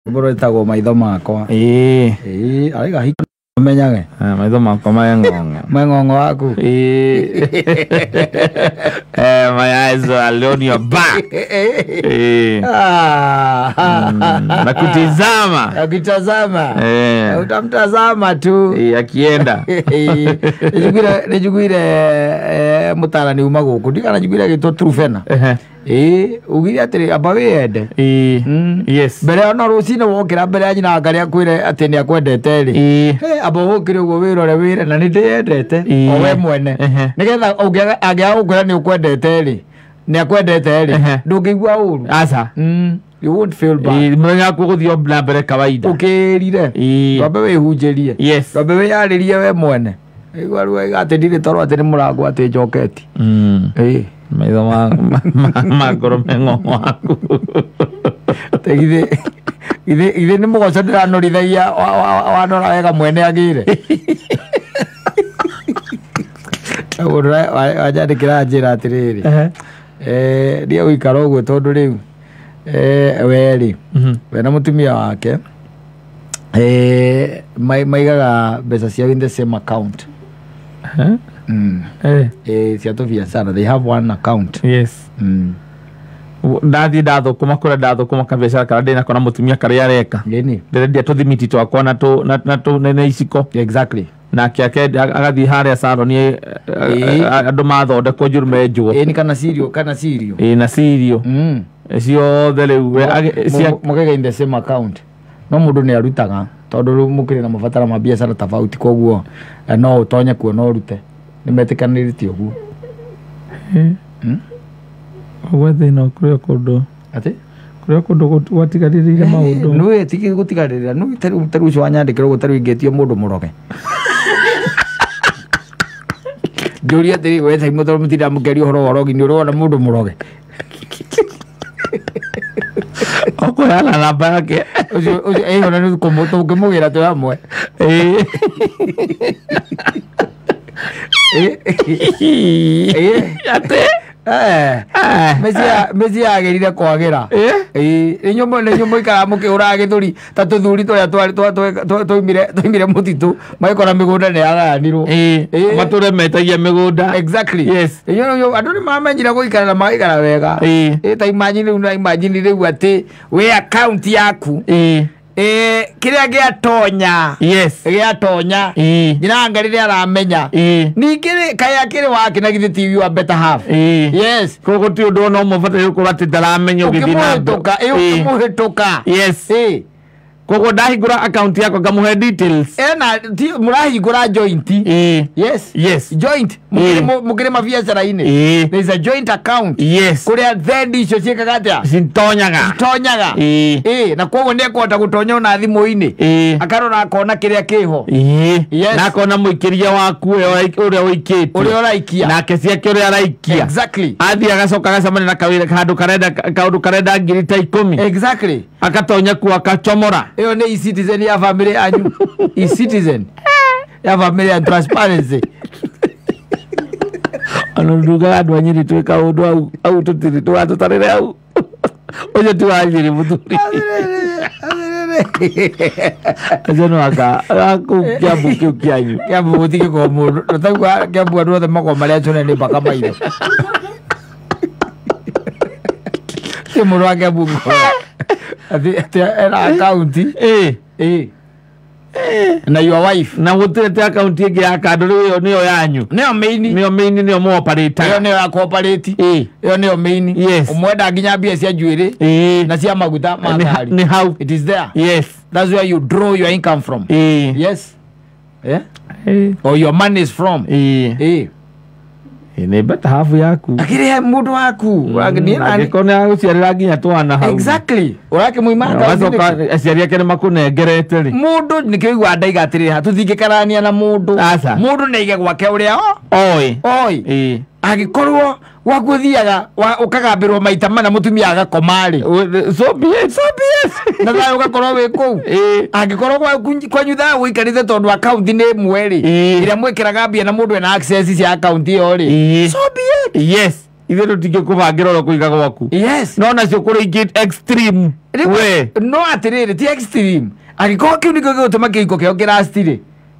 Rwĩmbo rwĩtagwo maitho makwa. Ĩĩ. Ĩĩ, araiga hiko menyage. Ah, maitho makwa meng'ong'o. Mweng'ong'o waku. Ĩĩ. Eh, my eyes are on your back. Ĩĩ. Ah. Na kutizama. Akitazama. Eh. Utamtazama tu. Ĩĩ, akienda. Nĩnjiguire mũtarani uma gũkũ ndigana njiguire agĩtwo Trufena. Ehe. Ĩĩ, ugire atĩrĩ amba wĩyende. Ĩĩ. Mm. Yes. Mbere ona rũcinĩ wokĩra mbere ya nyina ngarĩa akwĩre atĩ nĩ akwendete rĩ. Ĩĩ. Hey, amba ũkĩre ũguo wĩrore wĩre na nĩ ndĩyendete Ĩĩ. o we mwene. Ehe. Nĩgetha angĩaga gũkwĩra nĩ ũkwendete rĩ, nĩ akwendete rĩ, Ehe. ndũngĩigua ũru. Aca. Mm. You won't feel bad. Ĩĩ, mũthenya waku ũgũthiĩ o na mbere kawaida. Ũkĩrire. Ĩĩ. Wambe wĩhunjĩrie. Yes. Wambe wĩyarĩrie we mwene. Igua rĩu aiga atĩ ndirĩ toro atĩ nĩ mũrango atĩ njoketi. Mm. Ĩĩ. Maitho ma ngoro meng'ong'o waku. Te githĩ githĩ nĩ mũgoco ndĩranorithagia wanora wega mwene agĩre. Mũndũ wanjandĩkĩra njĩra atĩrĩrĩ. Ehe. Eh, ndiye gũikara ũguo tondũ rĩu we rĩ Mhm. we na mũtumia wake maigaga mbeca ciao in the same account. Eh? Mm. Eh. Cia tũbiacara they have one account. Yes. Mm. Ndathiĩ ndathũkũma kũrĩa ndathũkũma kabiacara karĩa ndĩnako na mũtumia karĩa areka. Gĩni. Ndĩrendia tũthimiti twakwa na tũ na na tũ na iciko. Exactly. Nake agathiĩ harĩa saroni Ĩĩ. andũ mathondekwo njũru menjwo. Ĩni kana cirio kana cirio. Ĩĩ, na cirio. Mm. Ciothe rĩu we Mũkaiga in the same account. No mũndũ nĩ arutaga tondũ rĩu mũkĩrĩ na mabatara ma biacara tofauti koguo no ũtonye kuo no ũrute. Nĩ metĩkanĩrĩte ũguo. Mm. Ũguo thĩna kũrĩ o kũndũ Atĩ? kũrĩ o kũndũ gwatigarĩrĩire maũndũ. Nĩwe ti gũtigarĩrĩra nĩwe tarĩu ũcio wanyandĩkĩra ũguo tarĩu ingĩtio mũndũ mũroge. Njũrie atĩrĩ we Simon tondũ mũtinda mũkĩaria ũhoro wa ũrogi nĩ ũrona mũndũ mũroge. Ũkũheana namba yake. Ũcio ũcio ĩĩ ona nĩ tũngĩmũgĩra twĩ hamwe. Ĩĩ. Ĩĩ. Ĩĩ. Atĩ? Eh. Eh. Mĩciĩ yagĩrire kwagĩra. Ĩĩ. Ĩĩ, nĩ inyuĩ mũikaraga mũkĩhũraga gĩthũri ta tũthuri tũrĩa twaumire mũtitũ magĩkora mĩgũnda nĩ yagayanirwo. Ĩĩ. Ĩĩ. Matũre metagia mĩgũnda. Exactly. Yes. Inyuĩ andũ nĩ mamenyire gũikara na magaikara wega. Ĩĩ. Ĩĩ, ta imagine rĩu na imagine rĩu atĩ wĩ account yaku. Ĩĩ. Ĩĩ, kĩrĩa gĩatonya. Yes. Gĩatonya. Ĩĩ. Nyina Ngai rĩrĩa aramenya. Ĩĩ. Ningĩ rĩ, kaĩ akĩrĩ wake na githĩ ti your better half. Ĩĩ. Yes. Koguo gũtirĩ ũndũ ona ũmwe ũbataire gũkorwo atĩ ndaramenya ũgĩthiĩ na mbere. Ũkĩmũhĩtũka, ĩĩ, Ĩĩ. ũkĩmũhĩtũka. Yes. Ĩĩ. Koguo ndahingũra account yakwa ngamũhe details. Ena ti mũrahingũra joint. Ĩĩ. Yes. Yes. Joint. Ĩĩ. Mũkĩrĩ mabiacara-inĩ. Ĩĩ. There is a joint account. Yes. Kũrĩa thendi icio ciĩkaga atĩa? Cintonyaga. Itonyaga. Ĩĩ. Ĩĩ, na koguo nĩ ekũhota gũtonya ona thimũ-inĩ. Ĩĩ. Akarora akona kĩrĩa kĩho. Ĩĩ. Yes. Na akona mũikĩria waku ũrĩa ũikĩtie. Ũrĩa ũraikia. Nake ciake ũrĩa araikia. Exactly. Athiĩ agacoka agacemania na kawĩra handũ karenda kaũndũ karenda ngiri ta ikũmi. Exactly. Akatonya kuo akachomora. Ĩyo nĩ e-citizen ya family yanyu. E-citizen ya family and transparency. Ona ndugaga andũ a Nyĩrĩ twĩ kaũndũ hau hau tũtirĩ tũratũtarĩre hau. Ũcio ti wa Nyĩrĩ mũthuri. Acio nĩ waka kũu Kĩambu kĩu kĩanyu. Kĩambu gũtigĩkorwo mũndũ. Tũtaigua Kĩambu andũ othe makoragwo marĩ acũne nĩ mpaka maitho. Ti mũndũ wa Kĩambu ũngĩkorwo atĩ ena akaunti. Ĩĩ. Ĩĩ. Na your wife. Na gũtirĩ ti akaunti ĩngĩ ya kando rĩu ĩyo nĩyo yanyu. Nĩyo main. Nĩyo main nĩyo Ĩyo mũoparĩtaga. nĩyo ya cooperate. Ĩĩ. Ĩyo nĩyo main. Yes. Ũmwenda nginya mbia cia njuĩrĩ Ĩĩ. na cia maguta ma ngari. Nĩ hau. It is there. Yes. That's where you draw your income from. Ĩĩ. Yes. Yeah? Ĩĩ. Or your money is from. Ĩĩ. Ĩĩ. Nĩ better half yaku. Akĩrĩhe mũndũ waku. Angĩkorwo nĩ agũciarĩra nginya twana hau. Exactly. Ũrakĩmũima akaunti Ũgacoka nĩkĩ? aciari ake nĩ makũnengerete rĩ. Mũndũ nĩkĩo igua ndaiga atĩrĩrĩ ha tũtingĩkarania na mũndũ. Aca. Mũndũ nĩ aige gwake ũrĩa Oĩ. oĩ. Ĩĩ. Angĩkorwo gwaku ũthiaga ũkagambĩrwo maita mana mũtumia agakoma rĩ. So be it. So be it. Na thayũ ũgakorwo wĩ kũu. Ĩĩ. Angĩkorwo kwanyu thayũ ũikarĩte tondũ akaunti nĩ ĩmwe rĩ. Ĩĩ. Ĩrĩa mwĩkĩraga mbia na mũndũ ena access cia akaunti ĩyo rĩ. Ĩĩ. So be it. Yes. Ithuĩ tũtingĩkũbangĩra ũrĩa kũiga gwaku. Yes. No nacio kũrĩ ingĩ extreme. We. No atĩrĩrĩ, ti extreme. Angĩkorwo kĩu nĩkĩo gĩgũtũma kĩhiko kĩao kĩractirĩ,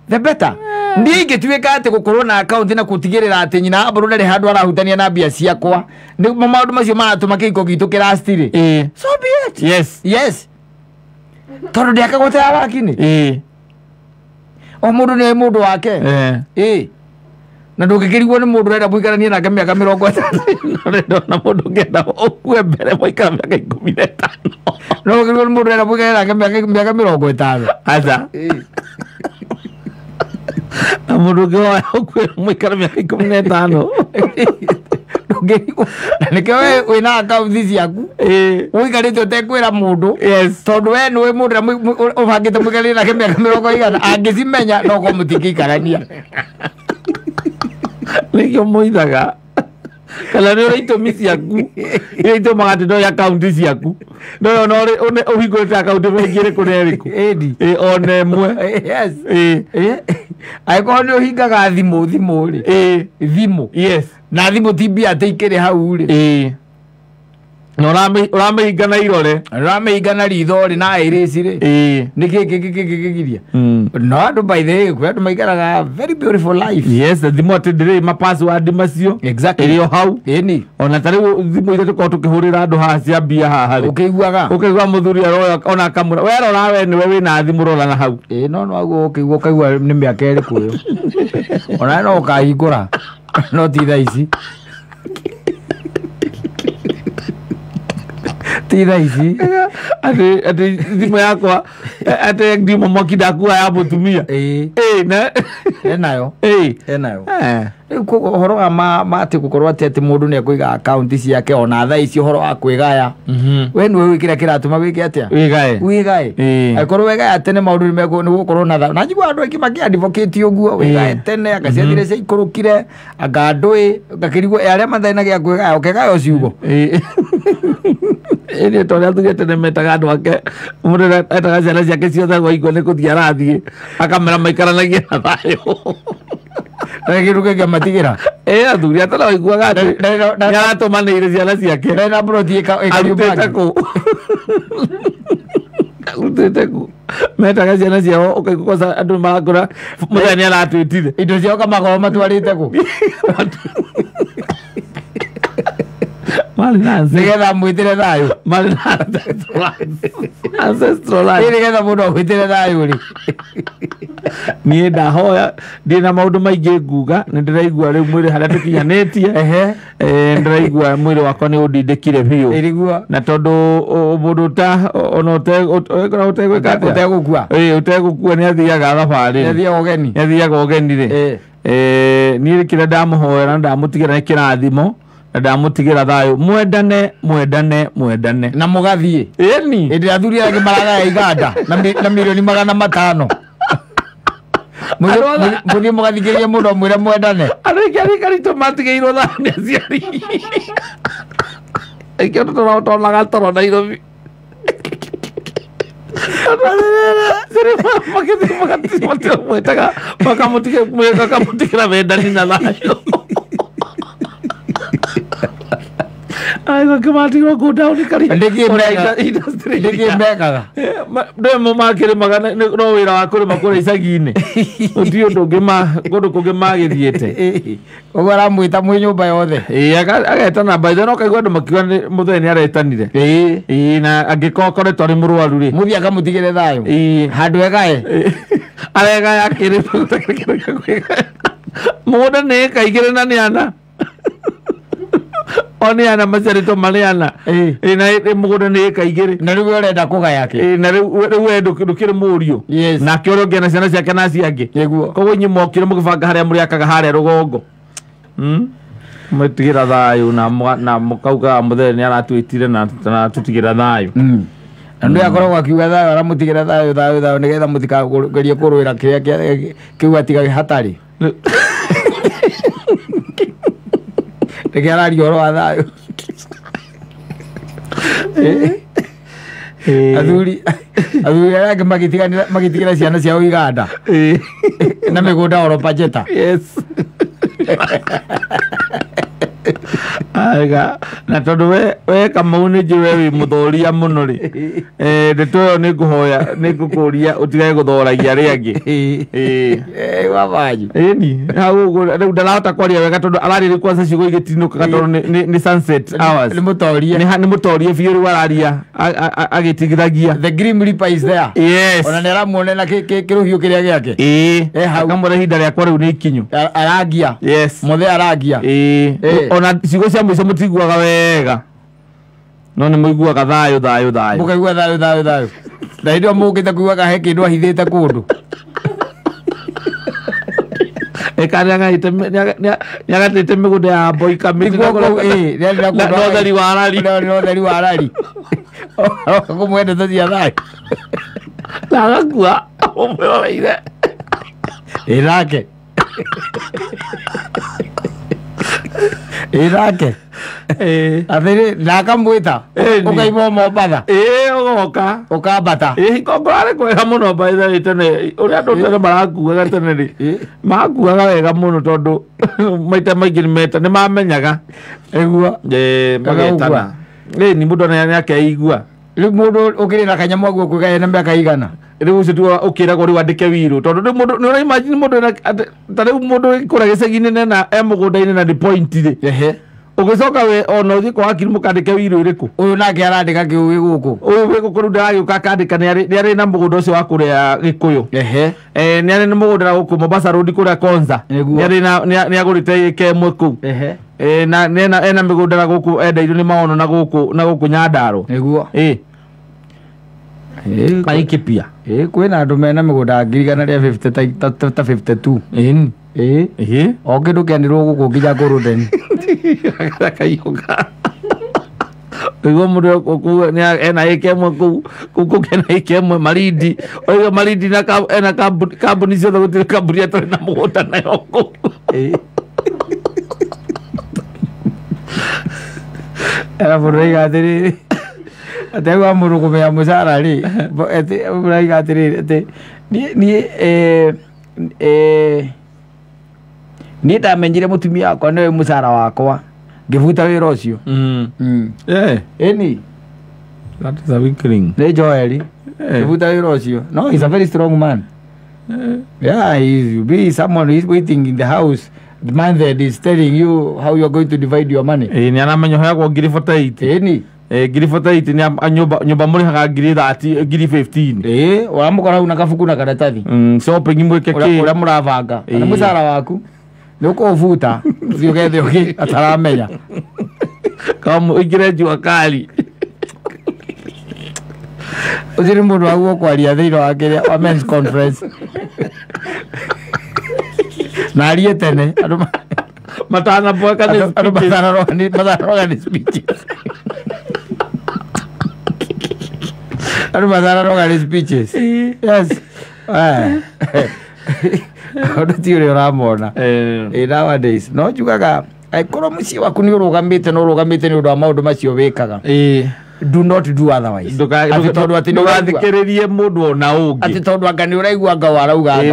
the better. Niĩ ingĩtuĩka atĩ gũkorwo na akaunti na gũtigĩrĩra atĩ nyina wa mbũrũ ndarĩ handũ arahutania na mbia ciakwa, nĩmo maũndũ macio maratũma kĩhiko gitũ kĩractirĩ, so be it. Yes. Yes, tondũ ndĩakagwo ta ya wakini. O mũndũ nĩ mũndũ wake. Ĩ, na ndũngĩkĩrigwo nĩ mũndũ ũrenda mũikaranie nake mĩaka 50. No nĩ ndona mũndũ ũngĩenda ũkue mbere mũikara mĩaka 15. No ũkĩrigwo nĩ mũndũ ũrenda mũikaranie nake mĩaka 50. Aca. Na mũndũ ũngĩ woya ũkue mũikara mĩaka 15. Ndũngĩrigwo, na nĩkĩo we wĩna akaunti ciaku ũikarĩte ũtekwĩra mũndũ. Yes. Tondũ we nĩũĩ mũndũ ũrĩa ũbangĩte mũikaranie nake mĩaka mĩrongo igana angĩcimenya no korwo mũtingĩikarania. Nĩkĩo moithaga kana nĩ ũrĩ itũmi ciaku iria itũmaga atĩ ndoe akaunti ciaku, ndoe ona ũhingũrĩte akaunti bengi ĩrĩkũ na ĩrĩkũ. Ĩni. Ĩ, ona ĩmwe. Yes. Angĩkorwo nĩ ũhingaga thimũ rĩ, thimũ na thimũ ti mbia atĩ ikĩrĩ hau rĩ. Na ũramĩhinga na irore. Ũramĩhinga na ritho rĩ, na ĩrĩci rĩ, nĩkĩ kĩgiria? No andũ, by the way, kwĩ andũ maikaraga very beautiful life. Yes, thimũ atĩ ndĩrĩ ma password macio. Ĩrĩ o hau. Ĩni. Ona ta rĩu thimũ iria tũkoragwo tũkĩhũrĩra andũ haha cia mbia haha rĩ, ũkĩiguaga ũkaigua mũthuri aroya ona akamwĩra, we rora, we nĩwe wĩna thimũ, rora na hau. Ĩ, no aguo ũkĩigua ũkaigua nĩ mĩaka ĩrĩkũ ĩyo, ona no ũkahingũra, no ti thaa ici, ti thaa ici. Atĩ thimũ yakwa atĩ ndiuma mwaki ndakua ya mũtumia. Ĩ. Ĩ na Enayo. Enayo. Rĩu koguo ũhoro wa ma atĩ gũkorwo atĩ mũndũ nĩ ekũiga akaunti ciake ona thaa ici, ũhoro wa kwĩgaya, we nĩwe wĩ kĩrĩa kĩratũma wĩke atĩa? Wĩgae. Wĩgae. Angĩkorwo wĩgaya tene, maũndũ nĩ gũkorwo na thayũ, na njigua andũ aingĩ makĩ-advocate ũguo, wĩgae tene, anga ciathire ciaikũrũkire, anga ndũĩ, ngakĩrigwo arĩa matarĩ na gĩa kwĩgaya, ũkĩgaya o ciugo. Ĩĩ, ta ũrĩa athuri a tene metaga andũ ake, mũndũ etaga ciana ciake ciothe gwaigua nĩ kũthiĩ arathiĩ, akamera maikaranagie na thayũ. Na kĩndũ kĩngĩamatigĩra. Ĩ, athuri a tene waiguaga atĩ na- nĩ aratũmanĩire ciana ciake. Na na plot Arutĩte kũ? Arutĩte kũ? Metaga ciana ciao, ũkaigua kwanza andũ nĩ marakũra, mũthenya nĩ aratwĩtire. Indo ciao kamakorwo matwarĩte kũ? Marĩ na Nĩgetha mwĩtĩre thayũ. Marĩ na ancestral land. Ĩ, nĩgetha mũndũ agwĩtĩre thayũ rĩ. Niĩ ndahoya, ndĩ na maũndũ maingĩ nguga, nĩ ndĩraigua rĩu mwĩrĩ harĩa tũkinyanĩtie. Ndĩraigua mwĩrĩ wakwa nĩ ũndindĩkire biũ. Ĩriguo. Na tondũ mũndũ ta ona ũkoragwo ũtegwĩka atĩa? Ũtegũkua. Ĩ, ũtegũkua nĩ athiaga thabarĩ rĩ. Nĩathiaga ũgeni. Nĩ athiaga ũgeni rĩ. Niĩ kĩrĩa ndamũhoera na ndamũtigĩra nĩ kĩrathimo na ndamũtigĩra thayũ, mwendane, mwendane, mwendane. Na mũgathiĩ. Ĩni. Hĩndĩ ĩrĩa athuri arĩa angĩ maragaya iganda na 500,000,000. Mũthiĩ mũgathikĩrĩrie mũndũ amwĩre mwendane. Andũ aingĩ arĩa karitũ matigĩirwo thayũ nĩ aciari aingĩ, andũ tonaga toro Nairobi. Mwetaga makamũtigĩra wendani na thayũ. Ai, matigirwo kũu taũni. Nĩkĩ mekaga? Ndemo makĩrĩmaga no wĩra wa kũrĩma kũrĩa icagi-inĩ, gũtirĩ ũndũ ũngĩ kũndũ kũngĩ magĩthiĩte. Ũguo aramwĩta mwĩ nyũmba yothe. Ĩĩ, agetana baitha, no kaigua andũ makiuga mũthee nĩ aretanire. Ĩĩ, na angĩkorwo akoretwo arĩ mũrwaru rĩ. Mũthiĩ akamũtigĩre thayũ. Handũ egae. Aregaya akĩrĩ mũgũnda nĩ ĩka 2 na nĩ ana, o nĩ ana maciarĩtwo marĩ ana. Ĩĩ, na mũgũnda nĩ ĩka 2. Na rĩu we ũrenda kũgaya kĩ? Ĩĩ, na rĩu we ndũkĩrĩ mũriũ. Nake ũrĩa ũngĩ ena ciana ciake na acio angĩ. Koguo inyuĩ mwokire mũgĩbanga harĩa mũrĩakaga harĩa rũgongo. Mwĩtigĩra thayũ na mũkaugaga mũthee nĩ aratwĩtire na atũtigĩra thayũ. Na nĩ akoragwo akiuga thayũ, aramũtigĩra thayũ, thayũ, thayũ, nĩgetha mũtikagerie kũrũĩra kĩrĩa kĩu atiga hatarĩ. Nĩkĩo araria ũhoro wa thayũ. Athuri arĩa angĩ magĩtigĩra ciana ciao iganda na mĩgũnda oro pajeta. Yes. Aiga na tondu we Kamau nĩ njũĩ we wĩ mũthoria mũno rĩ, ndeto ĩyo nĩ ngũhoya nĩ ngũkũria ũtigage gũthoragia arĩa angĩ. Wabanyu Ĩni hau ũguo rĩu ndarahota kwaria wega tondũ araria rĩu kwanza ciugo igĩtinũkaga tondũ nĩ sunset hours. Nĩ mũtorie. Nĩ mũtorie biũ rĩu araria agĩtigithagia. The Grim Reaper is there. Yes. Ona nĩ aramuonera kĩrũhiũ kĩrĩa gĩake. Ĩĩ. Hau. Akamwĩra ihinda rĩakwa rĩu nĩ ikinyu. Arangia. Yes. Mothe arangia. Ĩĩ. Ona ciugo cia mũico mũtiguaga wega no nĩ mũiguaga thayũ thayũ thayũ. Mũkaigua thayũ thayũ thayũ. Na hĩndĩ ĩyo mũkĩte kuiguaga he kĩndũ ahithĩte kũndũ. Eka nĩagatĩte mĩgũnda ya Mboika mĩtĩ na ũtheri wa rari. Na ũtheri wa rari. Kũmũhe ndeto cia thayũ. Na agakua ũmwĩroreire. Ĩ nake. Ĩ nake. Atĩrĩ na akamwĩta ũkaimwo Mombatha. Ĩĩ ũgoka. Ũkambata. Ĩĩ kũrarĩ kwega mũno by the way tene ũrĩa andũ tene marakuaga tene rĩ makuaga wega mũno tondũ maita maingĩ nĩ mamenyaga. Ĩguo. Magetana. Ĩĩ ni mũndũ nĩ akeigua. Rĩu mũndũ ũkĩrĩ na kanyamũ aguo kwĩga ena mĩaka igana. Rĩu ũcio tuo ũkĩragwo rĩu andĩke wirũ tondũ rĩu mũndũ nĩ ũra imagine mũndũ ta rĩu mũndũ kũrĩa gĩcagi-inĩ na e mũgũnda-inĩ na nĩ point rĩ. Ũgĩcoka we ona ũthiĩ kwa wakiri mũkandĩke wirũ ĩrĩkũ. Ũyũ nake arandĩka kĩũ wĩ gũkũ. Ũyũ wĩ gũkũ rĩu ndaragĩũka akandĩka nĩ arĩ na mũgũnda ũcio wa kũrĩa Gĩkũyũ. Nĩ arĩ na mũgũnda na gũkũ Mombasa Road kũrĩa Konza. Nĩ arĩ na nĩ agũrĩte ĩka ĩmwe kũu. Na ena mĩgũnda na gũkũ endeirio nĩ maono na gũkũ Nyandarua. Nĩguo. Ĩĩ. Laikipia. Ĩĩ kwĩna andũ mena mĩgũnda 150 ta 52. Ĩĩ. Ĩĩ. O kĩndũ kĩanĩrwo gũkũ nginya Golden. Kaiyoka. Ũguo mũndũ ũkuga nĩ ena ĩka ĩmwe kũu kũu ena ĩka ĩmwe Malindi. Oiga Malindi na ena kambuni ciothe gũtirĩ kambuni atarĩ na mũgũnda nayo kũu. Arabu raiga atĩrĩrĩ atĩ wa mũndũ kũmenya mũcara rĩ atĩ raiga atĩrĩrĩ atĩ niĩ niĩ ndamenyire mũtumia wakwa nĩwe mũcara wakwa ngĩbuta wĩra ũcio. Ĩni. That is a weakling. Nĩ Joel. Ngĩbuta wĩra ũcio. No, he's a very strong man. Yeah, he be someone who is waiting in the house. The man that is telling you how you are going to divide your money. Ĩĩ nĩ aramenya ũheagwo 48,000. Ĩni. 48,000 nĩ nyũmba mũrĩhaga 30,000 15,000. Ĩĩ ũramũkora hau na kabuku na karatathi. Shopping mwĩke kĩ. Ũrĩa mũrabanga. Na mũcara waku nĩ ũkũũbuta ũthiĩ ũgethe ũngĩ ataramenya. Kama ũingĩre jua kali. Ũcio nĩ mũndũ waguo kwaria thĩinĩ wa kĩrĩa wa men's conference. Na arie tene andũ matanaboeka nĩ andũ matanaroga nĩ speeches. Andũ matanaroga nĩ speeches. Yes. Ũndũ ti ũrĩa ũramona. Nowadays no njugaga angĩkorwo mũciĩ waku nĩ ũrũgamĩte na ũrũgamĩte nĩ ũndũ wa maũndũ macio wĩkaga. Do not do otherwise. Ndũgathikĩrĩrie mũndũ ona ũngĩ. Atĩ tondũ anga nĩ ũraigua anga warauga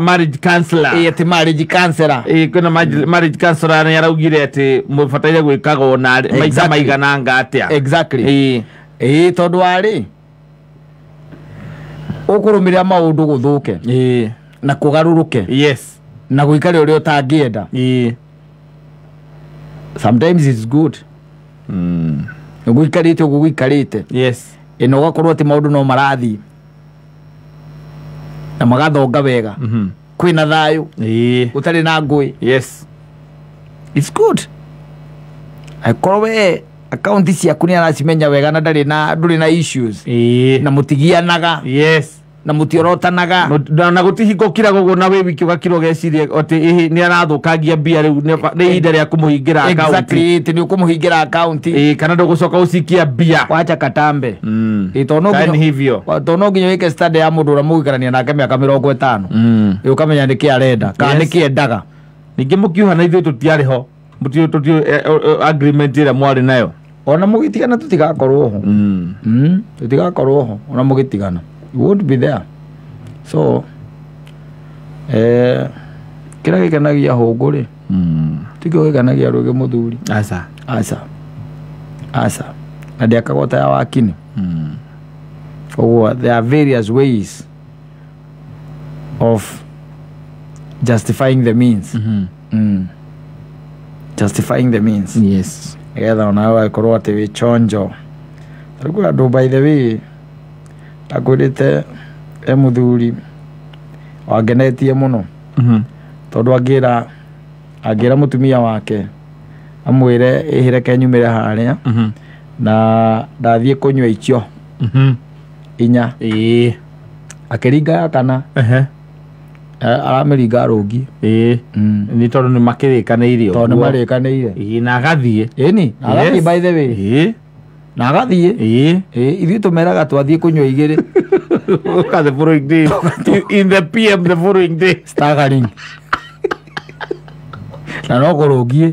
marriage counselor. Ĩĩ atĩ marriage counselor. Ĩĩ kwĩna marriage counselor nĩ araugire atĩ mũbataire gwĩkaga ona maita maigana anga atĩa. Exactly. Ĩĩ tondũ warĩ ũkũrũmĩrĩra maũndũ gũthũke. Ĩĩ. Na kũgarũrũke. Yes. Na gũikare ũrĩa ũtangĩenda. Ĩĩ. Sometimes it's good. Gũikarĩte ũguo gũikarĩte. Yes. Ĩna ũgakorwo atĩ maũndũ no marathiĩ na magathonga wega. Kwĩna thayũ. Ĩĩ. Gũtarĩ na ngũĩ. Yes. It's good. Angĩkorwo we akaunti ciaku nĩ aracimenya wega na ndarĩ na ndũrĩ na issues. Ĩĩ. Na mũtigianaga. Yes. Na mũtiorotanaga. Na gũtihingo ũkiraga ũguo na wĩ wiki ũgakira ũgeciria atĩ ĩhĩ nĩ arathũkangia mbia rĩu nĩ ihinda rĩa kũmũhingĩra akaunti. Exactly, atĩ nĩ ũkũmũhingĩra akaunti. Ĩĩ kana ndũgũcoka ũcikia mbia. Wacha katambe. Ĩĩ tondũ no nginya hivyo. Tondũ no nginya wĩke study ya mũndũ ũrĩa mũgũikarania nake mĩaka 50. Ĩĩ ũkamenya nĩkĩ arenda kana nĩkĩ endaga. Ningĩ mũkiuha na ithuĩ tũtiarĩ ho. Mũtiũ agreement ĩrĩa mwarĩ nayo. Ona mũgĩtigana tũtigakorwo ho. Tũtigakorwo ho ona mũgĩtigana. You won't be there. So, kĩrĩa gĩkenagia hũngũ rĩ, Tikio gĩkenagia rũgĩ mũthuri. Aca. Aca. Aca. Na ndĩakagwo ta ya wakini. Koguo there are various ways of justifying the means. Justifying the means. Yes. Nĩgetha onawe ũgagĩkorwo atĩ wĩ chonjo. Tarĩu andũ by the way ndakwĩrĩte e mũthuri wangenetie mũno. Tondũ angĩra mũtumia wake amwĩre ĩhĩreke nyumĩre harĩa na ndathiĩ kũnyua icio inya. Akĩringa ya kana aramĩringa rũngi. Nĩ tondũ nĩ makĩrĩkanĩire tondũ nĩ marĩkanĩire. Na agathiĩ. Ĩni na agathiĩ by the way. Na agathiĩ. Ithuĩ tũmeraga twathiĩ kũnyua igĩrĩ. Ũka the following day. In the PM the following day. Staggering. Na no kũrũngiĩ.